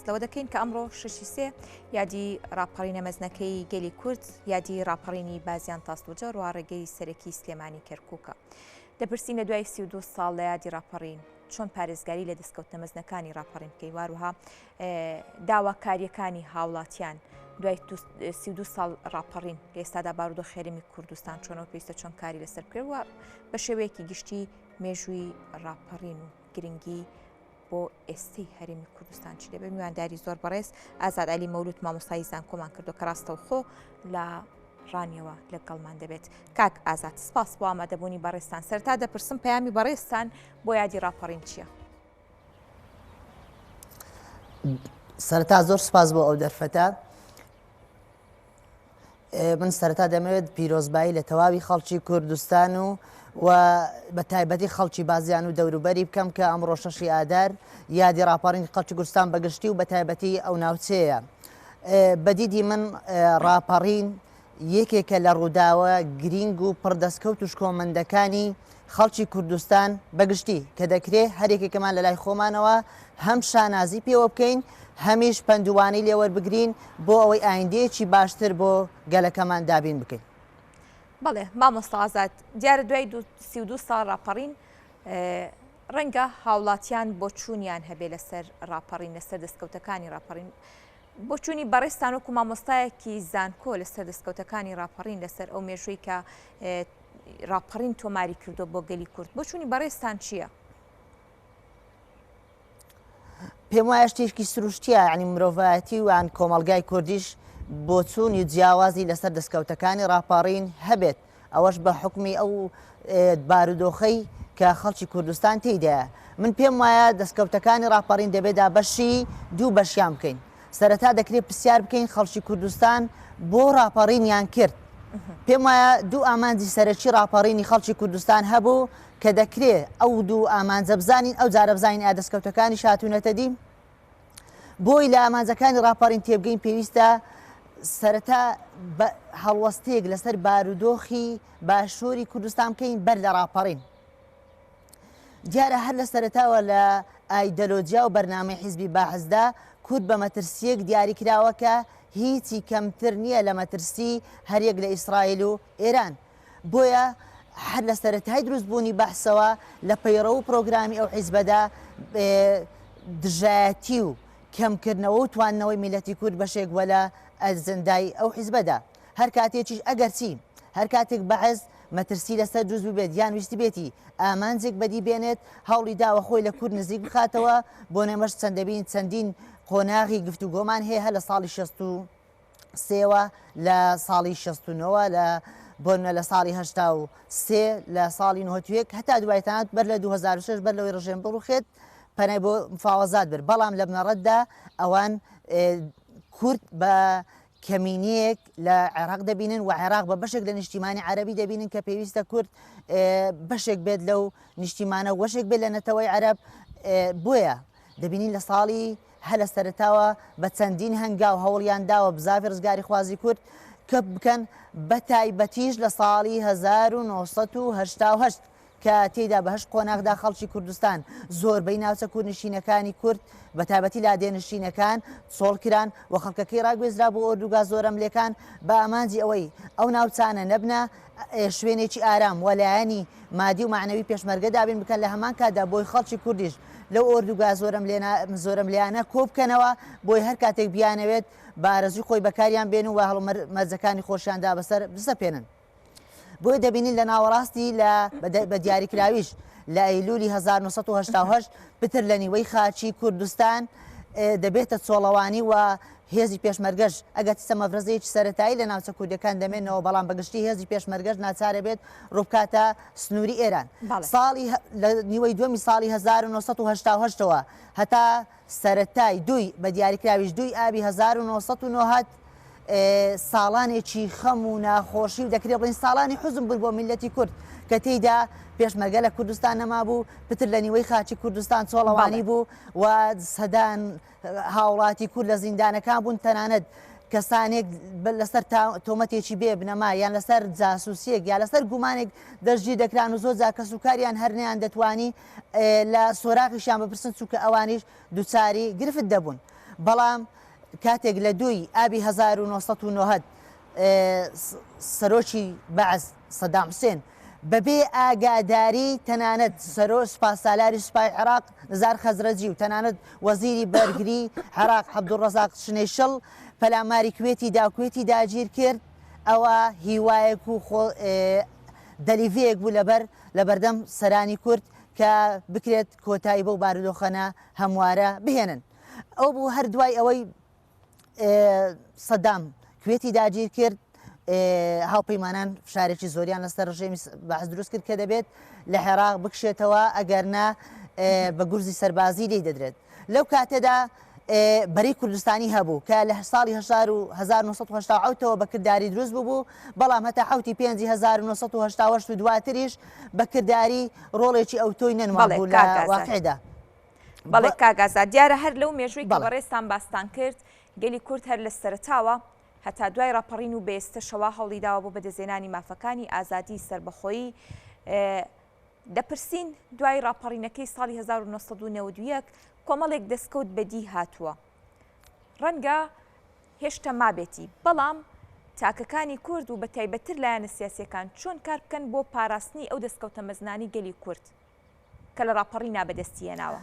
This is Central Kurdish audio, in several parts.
لەوە دەکەین کە ئەمڕۆ شەشی سێ یادی ڕاپەڕینە مەزنەکەی گەلی کورد، یادی ڕاپەڕینی بازیان تاسڵوجە ڕوا ڕێگەی سەرەکی سلێمانی کەرکووکە. دەپرسین لە دوای 32 ساڵ لە یادی ڕاپەڕین چۆن پارێزگاری لە دەستکەوتنە مەزنەکانی ڕاپەڕین بکەین واروها داواکاریەکانی هاوڵاتیان دوای 32 ساڵ ڕاپەڕین لە ئێستادا بارودۆخی هەرێمی کوردستان چۆنەوە پێویستە چۆن کاری لەسەر بکرێت و بە شێوەیەکی گشتی مێژووی ڕاپەڕین و گرنگی بۆ ئێستەی هەرێمی کوردستان چی دەبێت میوانداری زۆر بەڕێز ئازاد علی مەولود مامۆستای زانکۆمان کردو کە ڕاستەوخۆ لە ڕانیەوە لەگەڵمان دەبێت کاک ئازاد سپاس بۆ ئامادەبوونی بەڕێزتان سەرتا دەپرسم پەیامی بەڕێزتان بۆ یادی ڕاپەڕین چییە؟ سەرەتا زۆر سپاس بۆ ئەو دەرفەتە من سەرەتا دەمەوێت پیرۆزبایی لە تەواوی خەڵکی کوردستان و و بە تایبەتی خەڵکی بازیان و دەوروبەری بکەم کە ئەمڕۆ شەشی ئادار یادی ڕاپەڕین خەڵکی کوردستان بەگشتی و بە تایبەتی ئەو ناوچەیە. بەدیدی من ڕاپەڕین یەکێکە لە ڕووداوە گرینگ و پڕدەستکەوت و شکۆمەندەکانی خەڵکی کوردستان بەگشتی کە دەکرێ هەر یەکێکمان لە لای خۆمانەوە هەم شانازی پێوە بکەین هەمیش پەندوانەی لێوەربگرین بۆ ئەوەی ئایندەیەکی باشتر بۆ گەلەکەمان دابین بکەین. بەڵێ مامۆستا ئازاد، دیارە دوای 32 ساڵ ڕاپەڕین ڕەنگە هاوڵاتیان بۆچوونیان هەبێ لەسەر ڕاپەڕین لەسەر دەستکەوتەکانی ڕاپەڕین بۆچوونی بەڕێزتان وەکو مامۆستایەکی زانکۆ لەسەر دەستکەوتەکانی ڕاپەڕین لەسەر ئەو مێژووی کە ڕاپەڕین تۆماری کردو بۆ گەلی کورد بۆچوونی بەڕێزتان چییە؟ پێم وایە شتێکی سروشتیە ینی مرۆڤایەتی وان کۆمەڵگای کوردیش بۆچوونی جیاوازی لەسەر دەستکەوتەکانی ڕاپەڕین هەبێت ئەوەش بە حوکمی ئەو بارودۆخەی کە خەڵکی کوردستان تێیدایە. من پێم وایە دەستکەوتەکانی ڕاپەڕین دەبێ دابەشی دوو بەشیان بکەین. سەرەتا دەکرێ پرسیار بکەین خەڵکی کوردستان بۆ ڕاپەڕینیان کرد؟ پێم وایە دوو ئامانجی سەرەکی ڕاپەڕینی خەڵکی کوردستان هەبوو کە دەکرێ ئەو دوو ئامانجە بزانین ئەو جارە بزانین ئایا دەستکەوتەکانیش هاتوونەتە دی؟ بۆی لە ئامانجەکانی ڕاپەڕین تێبگەین پێویستە سەرەتا هەڵوەستەیەک لەسەر بارودۆخی باشووری کوردستان بکەین بەر لە ڕاپەڕین. دیارە هەر لە سەرەتاوە لە ئایدەلۆجیا و بەرنامەی حیزبی بەعسدا کورد بە مەترسییەک دیاری کراوە کە هیچی کەمتر نییە لە مەترسی هەریەک لە ئیسرائیل و ئێران. بۆیە هەر لە سەرەتای دروستبوونی بەعسەوە لە پەیڕەو و پرۆگرامی ئەو حیزبەدا دژایەتی و کەمکردنەوە و تواندنەوەی میللەتی کورد بەشێک بووە لە ئەجندای ئەو حیزبەدا. هەر کاتێکیش ئەگەرچی هەر کاتێک بەعس مەترسی لەسەر دروست ببێت یان ویستبێتی ئامانجێک بەدی بێنێت هەوڵی داوە خۆی لە کورد نزیک بخاتەوە، بۆ نمەش چەند دەبین چەندین قۆناغی گفتوگۆمان هەیە هەر لە ساڵی 63ەوە لە ساڵی 69ەوە لە بۆنە لە ساڵی 83 لە ساڵی 91 هەتا دوای تەنانەت بەر لە 2006 بەر لەوەی ڕژێم بڕوخێت پەنای بۆ مفاوەزات برد بەڵام لە بنەڕەتدا ئەوان کورد بە کەمینەیەک لە عێراق دەبینن و عێراق بە بەشێک لە نیشتیمانی عەرەبی دەبینن کە پێویستە کورد بەشێک بێت لەو نیشتیمانە وەشێک بێت لە نەتەوەی عەرەب بۆیە دەبینین لە ساڵی هەر لە سەرەتاوە بە چەندین هەنگاو هەوڵیان داوە بزاڤی ڕزگاریخوازی کورد کپ بکەن بە تایبەتیش لە ساڵی 1988 کە تێیدا بە هەشت قۆناغدا خەڵکی کوردستان، زۆربەی ناوچە کوردنشینەکانی کورد، بە تایبەتی لادێنشینەکان، چۆڵ کران و خەڵکەکەی ڕاگوێزرا بۆ ئۆردوگا زۆرەملێکان بە ئامانجی ئەوەی ئەو ناوچانە نەبنە شوێنێکی ئارام و لایەنی مادی و مەعنەوی پێشمەرگە دابین بکەن لە هەمان کاتدا بۆی خەڵکی کوردیش لەو ئۆردوگا زۆرەملێیانە کۆ بکەنەوە بۆی هەر کاتێک بیانەوێت بە ئارەزووی خۆی بەکاریان بێن و هەڵومەرجەکانی خۆشیاندا بەسەر بسەپێنن. بۆیە دەبینین لە ناوەڕاستی لە بە دیاریکراویش لە ئەیلولی 1988 پتر لە نیوەی خاکی کوردستان دەبێتە چۆڵەوانی و هێزی پێشمەرگەش ئەگەر چ مەفرەزەیەکی سەتایی لە ناوچە کوردەکان دەمێنەوە بەڵام بەگشتی هێزی پێشمەرگەش ناچارە بێت ڕووبکاتە سنووری ئێران ساڵی لە نیوەی دووەمی ساڵی 1988ەوە هەتا سەرەتای دووی، بە دیاریکراویش دووی ئابی 1990، ساڵانێکی خەم و ناخۆشی و دەکرێ بڵێین ساڵانی حوزن بوون بۆ میللەتی کورد کە تێیدا پێشمەرگە لە کوردستان نەمابوو، پتر لە نیوەی خاکی کوردستان چۆڵەوانی بوو و سەدان هاوڵاتی کورد لە زیندانەکان بوون، تەنانەت کەسانێک لەسەر تۆمەتێکی بێ بنەما یان لەسەر جاسوسیەک یا لەسەر گومانێک دەستگیر دەکران و زۆر جار کەسوکاریان هەر نەیاندەتوانی لە سۆراغیشیان بپرسن چونکە ئەوانیش دووچاری گرفت دەبوون. بەڵام کاتێک لە دووی ئابی 1990 سەرۆکی بەعس سەدام حوسێن بەبێ ئاگاداری تەنانەت سەرۆ سوپاسالاری سوپای عێراق نزار خەزرەجی و تەنانەت وەزیری بەرگری عێراق عەبدولڕەزاق شنەیشڵ پەلاماری کوێتی دا و کوێتی داگیر کرد، ئەوە هیوایەک و خۆ دەلیڤەیەک بوو لەبەر لەبەردەم سەرانی کورد کە بکرێت کۆتایی بەو بارودۆخە نا هەموارە بهێنن. ئەو بوو هەر دوای ئەوەی سەدام کوێتی داگیر کرد هاوپەیمانان فشارێکی زۆریان لەسەر ڕژێمی بەعس دروست کرد کە دەبێت لە عێراق بکشێتەوە ئەگەر نا بە گورزی سەربازی لی دەدرێت لەو کاتەدا بەرەی کوردستانی هەبوو کە لە ساڵی 1970ەوە بە کرداری دروست ببوو بەڵام هەتا حوتی پێنجی 1970 و دواتریش بە کرداری ڕۆڵێکی ئەوتۆی نەنوابوو لە واقعدا. بەڵێ کاک ئازاد، دیارە هەر لەو مێژووی کە بەڕێزتان باستان کرد، گەلی کورد هەر لە سەرەتاوە هەتا دوای ڕاپەڕین و بە ئێستەشەوە هەوڵی داوە بۆ بەدەستهێنانی مافەکانی ئازادی سەربەخۆیی، دەپرسین دوای ڕاپەڕینەکەی ساڵی 1991 کۆمەڵێک دەستکەوت بەدی هاتووە، ڕەنگە هێشتا مابێتی، بەڵام تاکەکانی کورد و بەتایبەتتر لایەنە سیاسییەکان چۆن کار بکەن بۆ پاراستنی ئەو دەستکەوتە مەزنانەی گەلی کورد؟ کە لە ڕاپەڕینا بەدەستی هێناوە.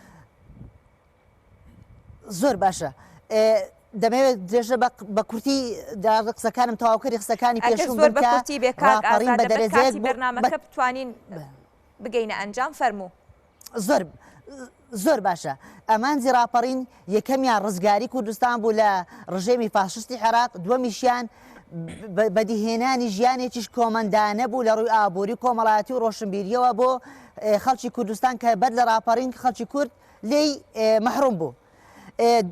زۆر باشە دەمەوێت درێژە بە کورتی قسەکانم تەواوکەری قسەکانی پێشوو زۆر بە کورتی بێ کاک ڕاپەڕین بە دەرەجەیەک بەرنامەکە بتوانین بگەینە ئەنجام فەرموو. زۆر زۆر باشە ئامانجی ڕاپەڕین یەکەمیان ڕزگاری کوردستان بوو لە ڕژێمی فاشستی عێراق، دووەمیشیان بەدیهێنانی ژیانێکی شکۆمەندانە بوو لە ڕووی ئابووری و کۆمەڵایەتی و ڕۆشنبیریەوە بۆ خەڵکی کوردستان کە بەر لە ڕاپەڕین خەڵکی کورد لێی مەحروم بوو.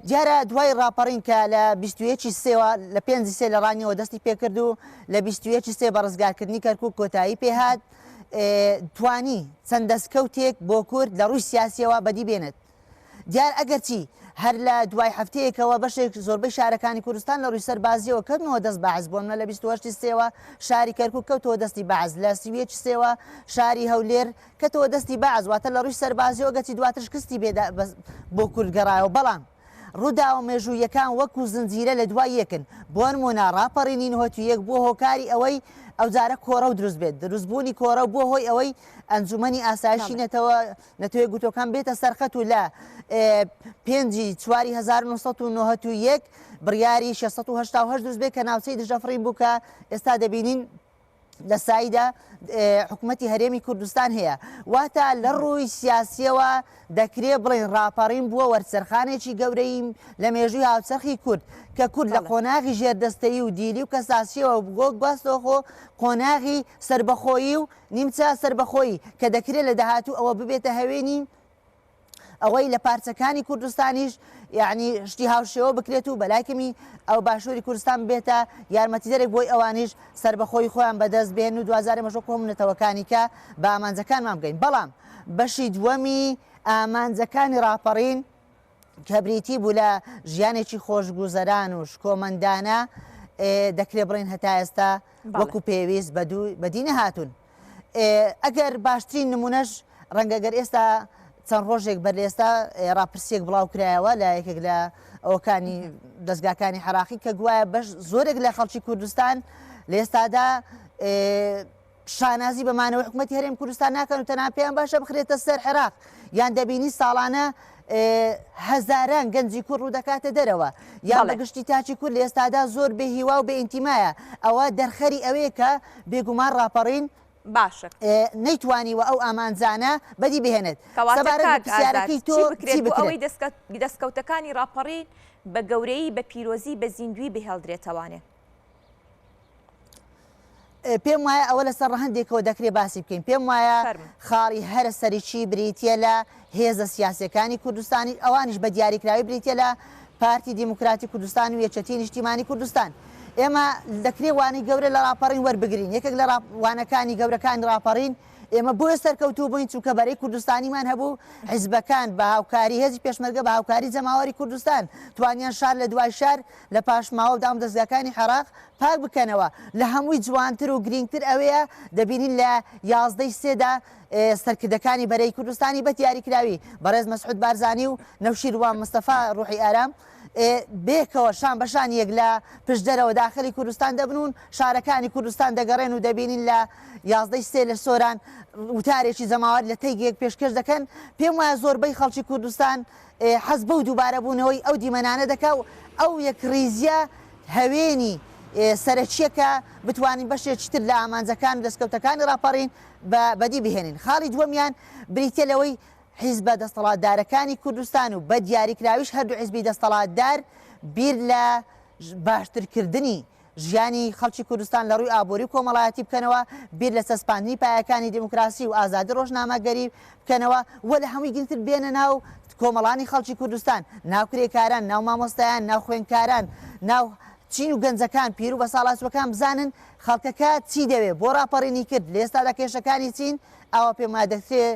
دیارە دوای ڕاپەڕین کە لە 21 سێوە لە پێنج سێ لە ڕانیەوە دەستی پێکرد و لە 21 سێ بە ڕزگارکردنی کەرکوک کۆتایی پێهات توانی چەند دەستکەوتێک بۆ کورد لە ڕووی سیاسیەوە بەدی بێنێت. دیار ئەگەرچی هەر لە دوای هەفتەیەکەوە بەشێک زۆربەی شارەکانی کوردستان لە ڕووی سەربازیەوە کەوتنەوە دەست بەعس، بۆنمونە لە 28 سێوە شاری کەرکوک کەوتەوە دەستی بەعس، لە 31 سێوە شاری هەولێر کەتەوە دەستی بەعس، واتە لە ڕووی سەربازیەوە گەرچی دواتر شکستی بێ بۆ کورد گەڕایەوە بەڵام ڕووداوە مێژووییەکان وەکو زنجیرە لە دوای یەکن، بۆنمونە ڕاپەڕینی 91 بووە هۆکاری ئەوەی ئەوجارە کۆڕەو دروست بێت، دروستبوونی کۆڕەو بووە هۆی ئەوەی ئەنجومەنی ئاسایشی نەتەوە نەتەوەیەکگرتووەکان بێتە سەرخەت و لە پێنجی چواری 1991 بڕیاری 688 دروست بێت کە ناوچەی دژەفڕین بوو کە ئێستا دەبینین لە سایدا حکوومەتی هەرێمی کوردستان هەیە واتە لە ڕووی سیاسیەوە دەکرێ بڵێن ڕاپەڕین بووە وەرچەرخانێکی گەورەی لە مێژووی هاوچەرخی کورد کە کورد لە قۆناغی ژێردەستەیی و دیلی و کەساسیەوە بۆ گواستەوەخۆ قۆناغی سربەخۆیی و نیمچە سەربەخۆیی، کە دەکرێت لە داهاتوو ئەوە ببێتە هەوێنی ئەوەی لە پارچەکانی کوردستانیش یعنی شتی هاوشێوە بکرێت و بەلای کەمی ئەو باشووری کوردستان ببێتە یارمەتیدەرێک بۆی ئەوانیش سەربەخۆی خۆیان بەدەست بێن و دوازارێ مەشۆ کۆم نەتەوەکانی کە بە ئامانجەکانمان بگەین بەڵام بەشی دووەمی ئامانجەکانی ڕاپەڕین کە بریتی بوو لە ژیانێکی خۆشگوزەران و شکۆمەندانە، دەکرێ بڵێین هەتا ئێستا وەکو پێویست بەدی نەهاتوون. ئەگەر باشترین نمونەش ڕەنگە گەر ئێستا چەند ڕۆژێک بەر لە ئێستا ڕاپرسیەک بڵاو کرایەوە لە یەکێک لە ئەوەکانی دەستگاکانی عێراقی کە گوایە بەش زۆرێک لە خەڵکی کوردستان لە ئێستادا شانازی بە مانەوەی حکومەتی هەرێم کوردستان ناکەن و تەنها پێیان باشە بخرێتە سەر عێراق یان دەبینی ساڵانە هەزاران گەنجی کورد ڕوو دەکاتە دەرەوە یان بە گشتی تاکی کورد لە ئێستادا زۆر بێ هیوا و بێ ئینتیمایە ئەوە دەرخەری ئەوەیە کە بێگومان ڕاپەڕین باشە نەیتوانیوە ئەو ئامانجانە بەدی بهێنێت. کەواتە سەبارەت بە کاک ئازاد پرسیارەکەی تۆ چی چی بکرێت بۆ بکرێت؟ ئەوەی دەستکەوتەکانی ڕاپەڕین بە گەورەیی بە پیرۆزی بە زیندووی بهێڵدرێتەوانێ؟ پێم وایە ئەوە لەسەر ڕەهەندێکەوە دەکرێ باسی بکەین پێم وایە خاڵی هەرە سەرەکی بریتە لە هێزە سیاسەکانی کوردستانی ئەوانیش بە دیاریکراوی بریتە لە پارتی دیموکراتی کوردستان و یەکێتی نیشتیمانی کوردستان ئێمە دەکرێ وانەی گەورە لە ڕاپەڕین وەربگرین یەکێک لە وانەکانی گەورەکانی ڕاپەڕین ئێمە بۆیە سەرکەوتوو بووین چونکە بەرەی کوردستانیمان هەبوو حیزبەکان بە هاوکاری هێزی پێشمەرگە بە هاوکاری جەماوەری کوردستان توانیان شار لە دوای شار لە پاشماوە و دامودەزگاکانی عێراق پاک بکەنەوە. لە هەمووی جوانتر و گرینگتر ئەوەیە دەبینین لە 11 ی سێدا سەرکردەکانی بەرەی کوردستانی بە دیاریکراوی بەڕێز مەسعود بارزانی و نەوشیروان مستەفا ڕوحی ئارام بێکەوە شان بە شان یەک لە پشدەرەوە داخلی کوردستان دەبن و شارەکانی کوردستان دەگەڕێن و دەبینین لە یازدەی سێ لە سۆران وتارێکی جەماوەر لە تەیگێک پێشکەش دەکەن. پێم وایە زۆربەی خەڵکی کوردستان حەز بەو دووبارەبوونەوەی ئەو دیمەنانە دەکا و ئەو یەکڕیزییە هەوێنی سەرەکییە کە بتوانین بەشێکی تر لە ئامانجەکان و دەستکەوتەکانی ڕاپەڕین بە بەدی بهێنین. خاڵی دووەمیان بریتییە لەوەی حیزبە دەستەڵاتدارەکانی کوردستان و بە دیاریکراویش هەردوو حیزبی دەستەڵاتدار بیر لە باشترکردنی ژیانی خەڵکی کوردستان لە ڕووی ئابووری و کۆمەڵایەتی بکەنەوە، بیر لە چەسپاندنی پایەکانی دیموکراسی و ئازادی ڕۆژنامەگەری بکەنەوە و لە هەمووی گرنگتر بێنە ناو کۆمەڵانی خەڵکی کوردستان، ناو کرێکاران، ناو مامۆستایان، ناو خوێندکاران، ناو چین و گەنجەکان، پیر و بەساڵاچووەکان بزانن خەڵکەکە چی دەوێ، بۆ ڕاپەڕینی کرد، لە ئێستادا کێشەکانی چین، ئاوا پێم وایە دەکرێ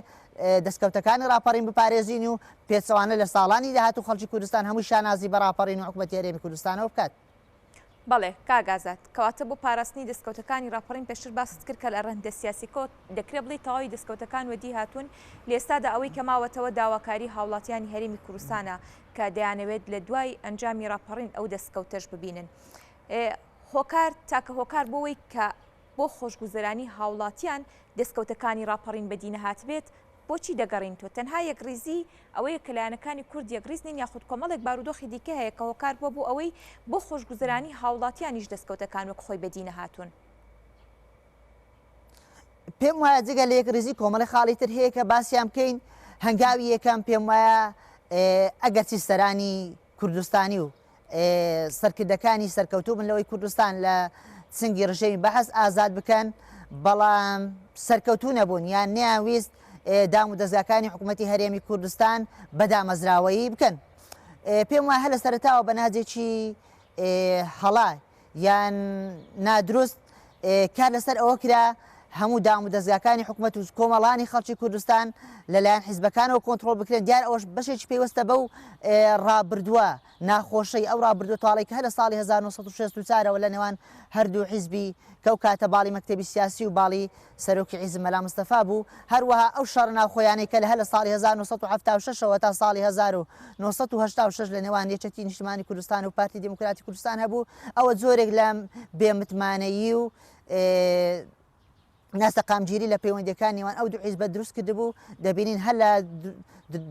دەستکەوتەکانی ڕاپەڕین بپارێزین و پێچەوانە لە ساڵانی داهاتوو خەڵکی کوردستان هەمووی شانازی بە ڕاپەڕین و حکومەتی هەرێمی کوردستانەوە بکات. بەڵێ کاک ئازاد، کەواتە بۆ پاراستنی دەستکەوتەکانی ڕاپەڕین پێشتر باست کرد کە لە ڕەهندە سیاسیەکەوە دەکرێ بڵێی تەواوی دەستکەوتەکان وەدی هاتوون، لە ئێستادا ئەوەی کە ماوەتەوە داواکاری هاوڵاتیانی هەرێمی کوردستانە کە دەیانەوێت لە دوای ئەنجامی ڕاپەڕین ئەو دەستکەوتەش ببینن. هۆکار تاکە هۆکار بۆ وەی کە بۆ خۆشگوزەرانی هاوڵاتیان دەستکەوتەکانی ڕاپەڕین بەدی نەهاتبێت بۆچی دەگەڕین تۆ تەنها یەکڕیزی ئەوەیە کە لایەنەکانی کورد یەکڕیز نین یاخود کۆمەڵێک بارودۆخی دیکە هەیە کە هۆکار بووە بۆ ئەوەی بۆ خۆشگوزەرانی هاوڵاتیانیش دەستکەوتەکان وەک خۆی بەدی نەهاتوون؟ پێم وایە جگە لە یەکڕیزی کۆمەڵی خاڵی تر هەیە کە باسیان بکەین هەنگاوی یەکەم پێم وایە ئەگەرچی سەرانی کوردستانی و سەرکردەکانی سەرکەوتوو بن لەوەی کوردستان لە چنگی ڕژێمی بەعس ئازاد بکەن، بەڵام سەرکەوتوو نەبوون یان نەیانویست دام و دەزگاکانی حکوومەتی هەرێمی کوردستان بە دامەزراوەیی بکەن. پێم وایە هەر لە سەرەتاوە بە ناجێکی هەڵە یان نادروست کار لەسەر ئەوە کرا هەموو دام و دەزگاکانی حکومەت و کۆمەڵانی خەڵکی کوردستان لەلایەن حیزبەکانەوە کۆنترۆڵ بکرێن، دیار ئەوەش بەشێکی پەیوەستە بەو ڕابردووە ناخۆشەی ئەو ڕابردووە تاڵەی کە هەر لە ساڵی 1964 ەوە لە نێوان هەردوو حیزبی کە ئەو کاتە باڵی مەکتەبی سیاسی و باڵی سەرۆکی حیزب مەلا مستەفا بوو، هەروەها ئەو شەڕە ناوخۆیانەی کە لە هەر لە ساڵی 1976 ەوە تا ساڵی 1986 لە نێوان یەکێتی نیشتمانی کوردستان و پارتی دیموکراتی کوردستان هەبوو، ئەوە جۆرێک لە بێ متمانەیی و ناسەقامگیری لە پەیوەندیەکان نێوان ئەو دوو حیزبە دروست کردبوو، دەبینین هەر لە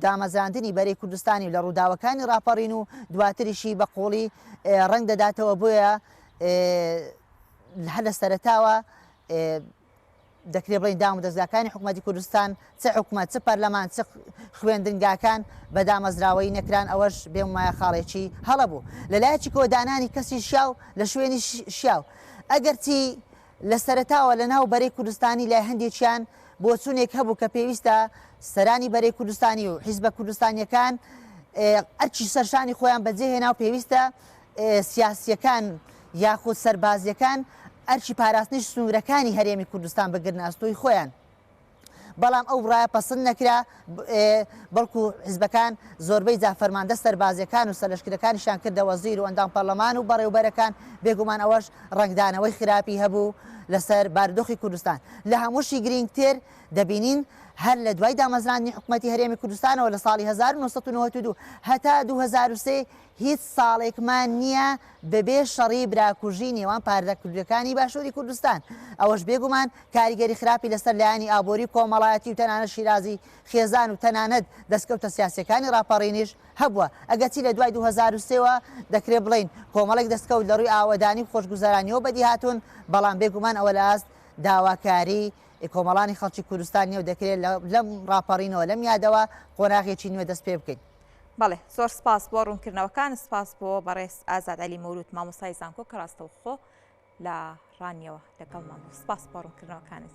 دامەزراندنی بەرەی کوردستانی و لە ڕووداوەکانی ڕاپەڕین و دواتریشی بە قوڵی ڕەنگ دەداتەوە، بۆیە هەر لە سەرەتاوە دەکرێت بڵێین دامودەزگاکانی حکومەتی کوردستان چ حکومەت چ پەرلەمان چ خوێندنگاکان بە دامەزراوەیی نەکران ئەوەش بێم وایە خاڵێکی هەڵە بوو لە لایەکی کۆ دانانی کەسی شیاو لە شوێنی شیاو ئەگەرچی لە سەرەتاوە لە ناو بەرەی کوردستانی لای هەندێکیان بۆچوونێک هەبوو کە پێویستە سەرانی بەرەی کوردستانی و حیزبە کوردستانیەکان ئەرکی سەرشانی خۆیان بەجێهێنا و پێویستە سیاسییەکان یاخود سەربازییەکان ئەرکی پاراستنی سنوورەکانی هەرێمی کوردستان بگرنە ئەستۆی خۆیان. بەڵام ئەو ڕایە پەسند نەکرا، بەڵکو حزبەکان زۆربەی جار فەرماندە سەربازییەکان و سەرلەشکرەکانیشیان کردە وەزیر و ئەندام پەرلەمان و بەڕێوبەرەکان، بێگومان ئەوەش ڕەنگدانەوەی خراپی هەبوو لەسەر بارودۆخی کوردستان. لە هەمووشی گرینگتر دەبینین هەر لە دوای دامەزراندنی حکومەتی هەرێمی کوردستانەوە لە ساڵی 1992 هەتا 2003 هیچ ساڵێکمان نییە بەبێ شەڕی براکوژی نێوان پارتە کوردیەکانی باشوری کوردستان، ئەوەش بێگومان کاریگەری خراپی لەسەر لایەنی ئابوری و کۆمەڵایەتی و تەنانەت شیرازی خێزان و تەنانەت دەستکەوتە سیاسیەکانی ڕاپەڕینیش هەبووە، ئەگەرچی لە دوای 2003 وە دەکرێت بڵێین کۆمەڵێک دەستکەوت لە ڕووی ئاوەدانی و خۆشگوزەرانیەوە بەدیهاتوون، بەڵام بێگومان ئەوە لە ئاست داواکاری کۆمەڵانی خەڵکی کوردستان نییە و دەکرێت لەم ڕاپەڕینەوە لەم یادەوە قۆناغێکی نوێ دەست پێبکەین. بەڵێ زۆر سپاس بۆ ڕوونکردنەوەکانت سپاس بۆ بەڕێز ئازاد عەلی مەولود مامۆستای زانکۆ کە ڕاستەوخۆ لە ڕانیەوە لەگەڵمان بوو سپاس بۆ ڕوونکردنەوەکانت.